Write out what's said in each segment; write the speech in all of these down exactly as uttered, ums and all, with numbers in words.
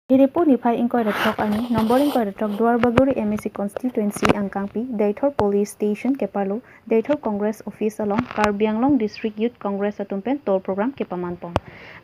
Hiripo niphai ingkoi ra throk arni, number ingkoi ra throk Duarbagori M A C constituency angkangpi, Deithor Police Station keparlo, Deithor Congress Office along, Karbi Anglong District Youth Congress atum pen tour program kepaman pon.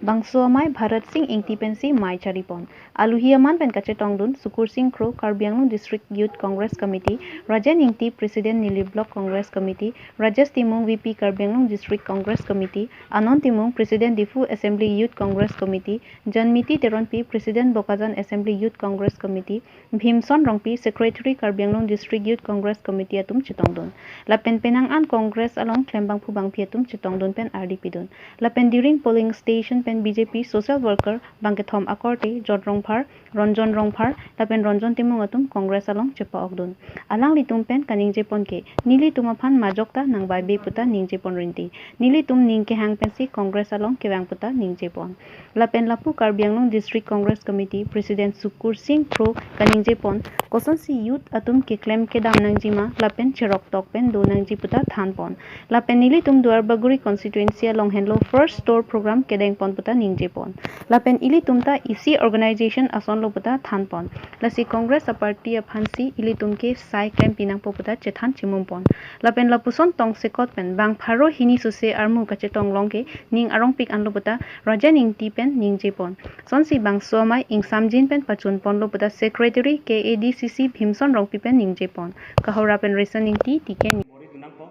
Bangso amei Bharat Singh Ingti pensi mei chari pon. Aluhi aman pen kachetongdun, Sukur Singh Kro, Karbi Anglong District Youth Congress Committee, Rajen Ingti, President Nilip Block Congress Committee, Rajesh Timung, V P Karbi Anglong District Congress Committee, Anon Timung, President Diphu Assembly Youth Congress Committee, Janmiti Teronpi, President Bokajan Assembly Youth Congress Committee, Bhimson Rongpi, Secretary Karbi Anglong District Youth Congress Committee atum chetongdun. Lapen penang an Congress along klembangphu bangphi atum chetongdun pen ardi pidun. Lapen during polling station pen B J P social worker bangkethom akorte Jot Rongphar, Ronjon Rongphar, lapen Ronjon Timung atum Congress along chepa-okdun. Alanglitum pen kaningje pon ke, nelitum aphan majok ta nangbai be puta ningje pon rinti. Nelitum ning kehang pensi Congress along kevang puta ningje pon. Lapen lapu Karbi Anglong District Congress Committee President Sukur Singh Kro kaningje pon, kosonsi youth atum keklem kedam nangjima, lapen cherok tok pen do nangji puta than pon. Lapen nelitum Duarbagori constituency along henlo first tour program kedeng pon puta ningje pon. Lapen ilitum ta isi organization asonlo puta than pon. Lasi Congress a-party aphansi ilitum ke sai klem pinangpo puta chethan chimum pon. Lapen lapuson tongsekot pen bang pharo hini sose armu kachetong long ke ning arongpik anlo puta Rajen Ingti pen ningje pon. Sonsi bangso amei ingsamjin pen pachun ponlo puta Secretary K A D C C Bhimson Rongpi pen ningje pon. Kohora pen Rajen Ingti, T K News. Bori dunangpo.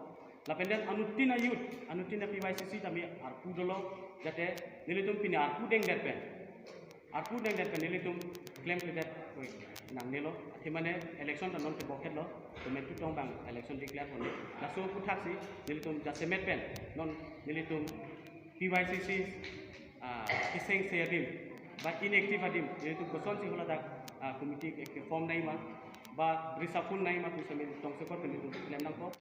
Lapen det anuttin a-youth, anuttin a-P Y C C tame arpu dolo, jate nelitum pini arpu dengdet pen, arpu dengdet pen nelitum klemkledet, oi, nangnelo. Athemane election ta non keboketlo, temen tu tong bang election declare pon-e. Laso aphuthaksi nelitum jasemet pen non nelitum P Y C C, ah, kesengse adim ba inactive adim, nelitum kosonsi holadak, ah, committee ke, ke form nangji ma ba reshuffle nangji ma pu sitame tongsekot pen nelitum klem nangpo.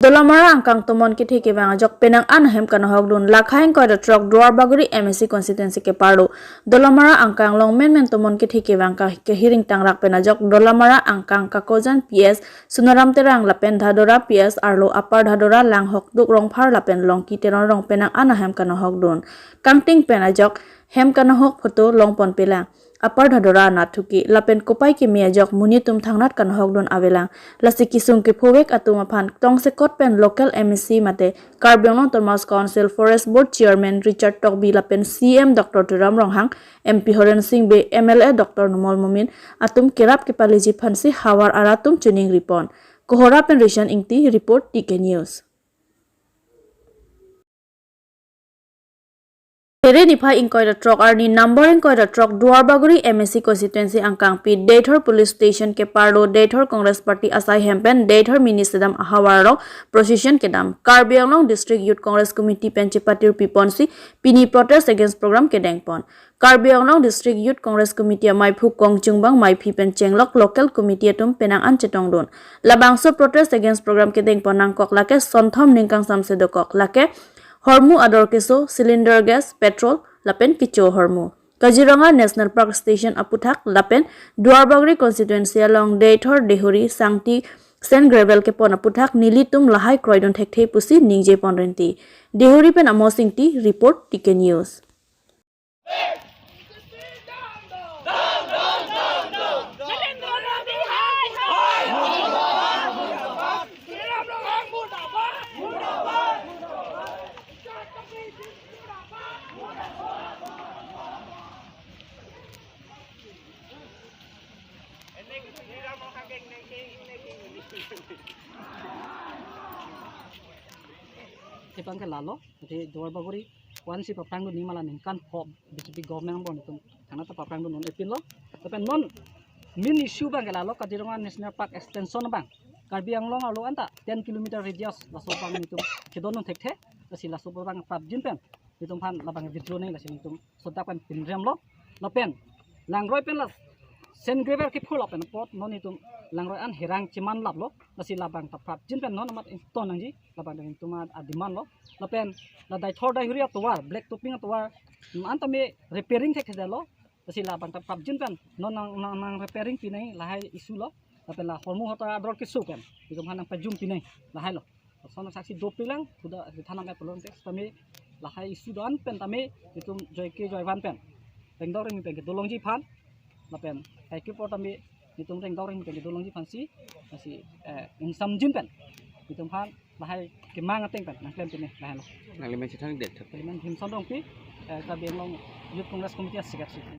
Dolamara angkang tomon kethe kevang ajok penang an ahem kanohokdun. Lakha ingkoi ra throk Duarbagori M A C constituency keparlo Dolamara angkang along menmen tomon kethe kevang ka kehiring tangrak pen ajok Dolamara angkang Kakojan P S, Sunaram Terang lapen Dhadora P S arlo Upper Dhadora Langhokduk Rongphar lapen Longki Teron Rong penang an ahem kanohokdun. Kangting pen ajok hem kanohok photo long ponpelang. Upper Dhadora anatthu ke lapen kopai keme ajok monit atum thangnat kanohokdun avelang. Lasi kesung kephovek atum aphan tongsekot pen local M A C mate Karbi Anglong Autonomous Council Forest Board Chairman Richard Tokbi lapen C M Doctor Tuliram Ronghang, M P Horen Sing Bey, M L A Doctor Numal Momin atum kerap kepaleji aphansi havar arat atum choningri pon. Kohora pen Rajen Ingti report, T K News. Phere niphai ingkoi ra throk arni number ingkoi ra throk Duarbagori M A C constituency angkangpi Deithor Police Station keparlo Deithor Congress Party asai hem pen Deithor Mini Stadium ahavar along procession kedam. Karbi Anglong District Youth Congress Committee pen chepatirpi ponsi pini protest against program kedeng pon. Karbi Anglong District Youth Congress Committee ameiphu Kongchungbang Meiphi pen chenglok local committee atum penang an chetongdun. Labangso protest against program kedeng pon nangkok lake sonthom ningkangsam si dokok, lake hormu ador keso, cylinder gas, petrol lapen kecho hormu. Kaziranga National Park Station aputhak lapen Duarbagori constituency along Deithor, Deihori, Sangti sand gravel kepon aputhak nelitum lahai kroidun thekthe pusi ningje pon rinti. Deihori pen Amos Ingti report, T K News. Tepang ke lalo, jadi Duarbagori one si paprang dun ni mala ningkan pho B J P government abang itum karena ta paprang dun non epin lo. Tapi non main issue abang ke lalo Kaziranga National Park extension abang. Karbi Anglong arlo anta ten kilometer radius laso abang itum kedon non thekthe, lasi laso abang prapjin pen itum aphan labang withdraw nangji lasi itum sodak pen pinrem lo. Lapen langroi pen la sand gravel kephur lapen apot non itum langroi an herang cheman lap lo, lasi labang ta prapjin pen non amat ington nangji, labang ta itum a-demand lo. Lapen la Deithor Deihori atovar, black topping atovar, mm, an tame repairing thekthedetlo, lasi labang ta prapjin pen non nang, nang, nang repairing pi nangji lahai issue lo. Lapen la hormu hotar ador keso pen itum aphan nangpajum pi nangji lahai lo. Lason asaksi dopiklang, sudah dithanam epulon tes tame lahai issue do-an pen tame itum joike joivan pen, pengdok remi pen kedolongji aphan Lapen hai ke apor tame nelitum rengdau rengpi pen dolongji aphansi, lasi, eh, ingsamjin pen nelitum aphan lahai kemang ateng pen nangklem pine lahelo. Nangli men chethang det thap. Neli men Bhimson Rongpi, eh, Karbi Anglong Youth Congress Committee a-secretary.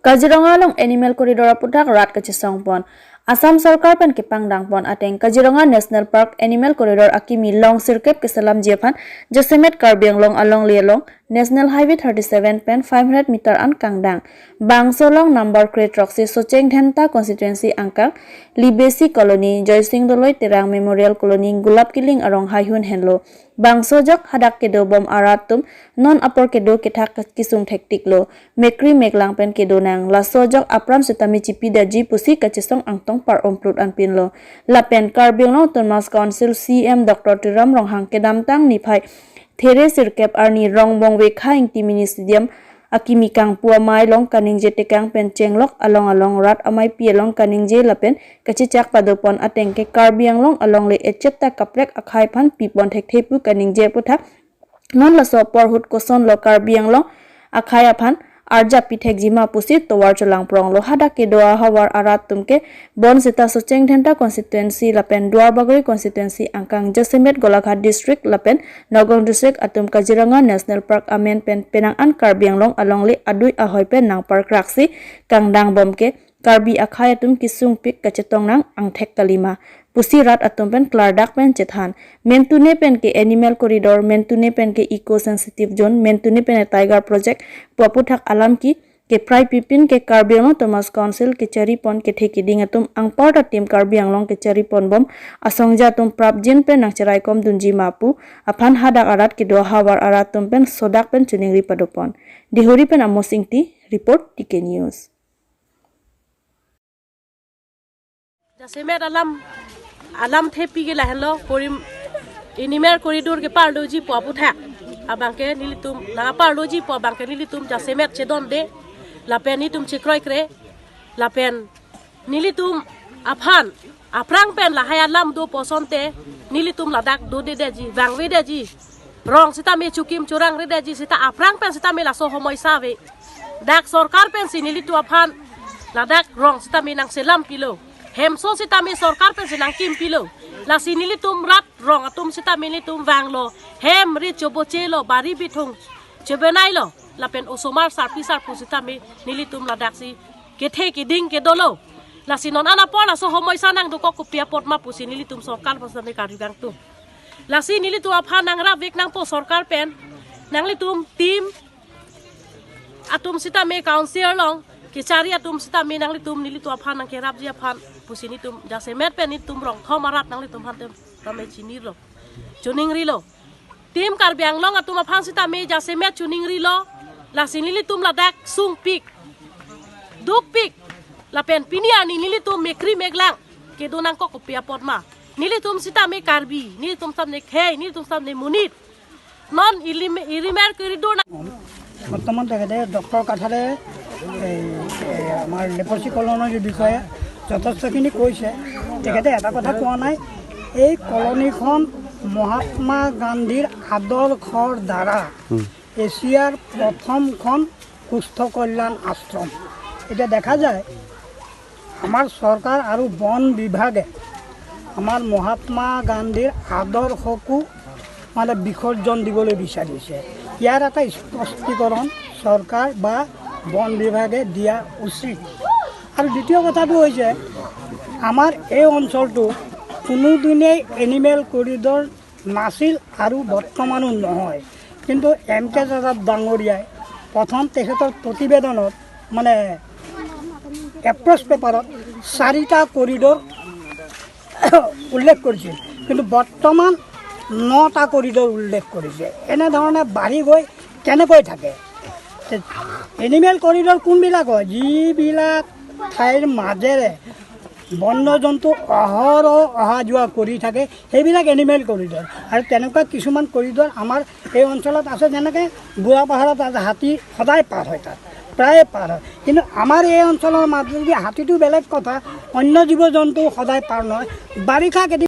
Kaziranga along animal corridor aputhak rat kachesong pon. Assam Sorkar pen kepangdang pon ateng Kaziranga National Park animal corridor akimi long sirkep keselamji aphan jasemet Karbi Anglong alongle along National Highway thirty-seven pen five hundred meter an kangdang. Bangso along number kre throksi Socheng Dhenta constituency angkang Libesi Colony, Joysing Doloi Terang Memorial Colony, Gulap Kiling arong haihun henlo. Bangso ajok hadak kedobom arat atum non apor kedo kethak kesung thektiklo. Mekri meklang pen kedo nang. Laso ajok apran sitame chipidetji pusi kachesong angtong par-omplut anpinlo. Lapen Karbi Anglong Autonomous Council C E M Doctor Tuliram Ronghang kedamtang niphai there sirkep arni Rongbong Vekha Ingti Mini Stadium akimi kangpu amei along kaningje tekang pen chenglok along along rat ameipi along kaningje lapen kachechak padopon ateng ke Karbi Anglong alongle echetta kaprek akhei aphan pipon thekthe pu kaningje aputhak non laso apor ahut kosonlo Karbi Anglong akhei aphan arjap pithekjima pusi tovar cholangpronglo. Hadak kedo ahavar arat atum ke bonsita Socheng Dhenta constituency lapen Duar Bagori constituency angkang jasemet Golaghat district lapen Nagaon district atum Kaziranga National Park amen pen penang an Karbi Anglong alongle adui ahoi pen nangparkraksi kangdangbom ke Karbi akhei atum kesungpik kachetong nang angthek kalima pusi rat atum pen klardak pen chethan. Mentune pen ke animal corridor, mentune pen ke eco sensitive zone, mentune pen ke tiger project pu aputhak alam ke kepraipi pin ke Karbi Anglong Autonomous Council kechari pon kethe keding atum anparta Team Karbi Anglong kechari ponbom asongja atum prapjin pen nangcheraikom dunjima pu aphan hadak arat kedo ahavar arat atum pen sodak pen choningri padopon. Deihori pen Amos Ingti, report T K News. Jasemet alam, alamthepi ke lahenlo, korim, animal corridor kepardoji pu aputhak abangke nelitum, nangpardoji pu abangke nelitum jasemet chedonde, lapen nelitum chekroikre, lapen nelitum aphan aphrang pen lahai alam do pu asonte nelitum ladak dodedetji, vangvedetji. Rong sitame chukim churangredetji sita aphrang pen sitame laso homoi save. Dak sorkar pensi nelitum aphan ladak rong sitame nangselam pilo. Hemso sitame sorkar pensi nangkim pilo. Lasi nelitum rat rong atum sitame nelitum vanglo. Hem rit chobochelo, bari bithung chobenailo. Lapen osomar sarpi sarpo sitame nelitum ladaksi kethe keding kedolo. Lasi non an apor laso homoi sa nangdokok kopi apot ma pusi nelitum sorkar pen sitame karjukangtung. Lasi nelitum aphan nangrapvek nangpo sorkar pen. Nanglitum team atum sitame council along kechari atum sitame nanglitum nelitum aphan nangkerapji aphan pusi nelitum jasemet pen nelitum rong thom arat nanglitum aphan tem tame chinilo, choningrilo. Team Karbi Anglong atum aphan sitame jasemet choningrilo, lasi nelitum ladak sungpik, dukpik, lapen pini arni nelitum mekri meklang kedo nangkok kopi apot ma. Nelitum sitame Karbi, nelitum sitame khei, nelitum sitame monit. Non ilim-, animal corridor na- বৰ্তমান তেখেতে ডক্টৰ কাঠাৰে এই, এই আমাৰ লেপ্ৰচি কলনীৰ বিষয়ে যথেষ্টখিনি কৈছে। তেখেতে এটা কথা কোৱা নাই, এই কলনীখন মহাত্মা গান্ধীৰ আদৰ্শৰ দ্বাৰা হুম। এছিয়াৰ প্ৰথমখন কুষ্ঠ কল্যাণ আশ্ৰম। এতিয়া দেখা যায় আমাৰ চৰকাৰ আৰু বন বিভাগে আমাৰ মহাত্মা গান্ধীৰ আদৰ্শকো মানে বিসৰ্জন দিবলৈ বিচাৰিছে। ইয়াৰ এটা স্পষ্টীকৰণ চৰকাৰ বা বন বিভাগে দিয়া উচিত। আৰু দ্বিতীয় কথাটো হৈছে, আমাৰ এই অঞ্চলটো কোনোদিনেই এনিমেল কৰিডৰ নাছিল আৰু বৰ্তমানো নহয়। কিন্তু এম কে যাদৱ ডাঙৰীয়াই প্ৰথম তেখেতৰ প্ৰতিবেদনত, মানে এপ্ৰ'চ পেপাৰত চাৰিটা কৰিডৰ উল্লেখ কৰিছিল, কিন্তু বৰ্তমান নটা কৰিডৰ উল্লেখ কৰিছে। এনেধৰণে বাঢ়ি গৈ কেনেকৈ থাকে? এনিমেল কৰিডৰ কোনবিলাক হয়? যিবিলাক ঠাইৰ মাজেৰে বন্য জন্তু অহৰহ অহা যোৱা কৰি থাকে, সেইবিলাক এনিমেল কৰিডৰ। আৰু তেনেকুৱা কিছুমান কৰিডৰ আমাৰ এই অঞ্চলত আছে, যেনেকে বুঢ়াপাহাৰত আছে, হাতী সদায় পাৰ হয়, তাত প্ৰায়ে পাৰ হয়। কিন্তু আমাৰ এই অঞ্চলৰ মাজেদি হাতীটো বেলেগ কথা, অন্য জীৱ জন্তু সদায় পাৰ নহয়। বাৰিষা কেতিয়া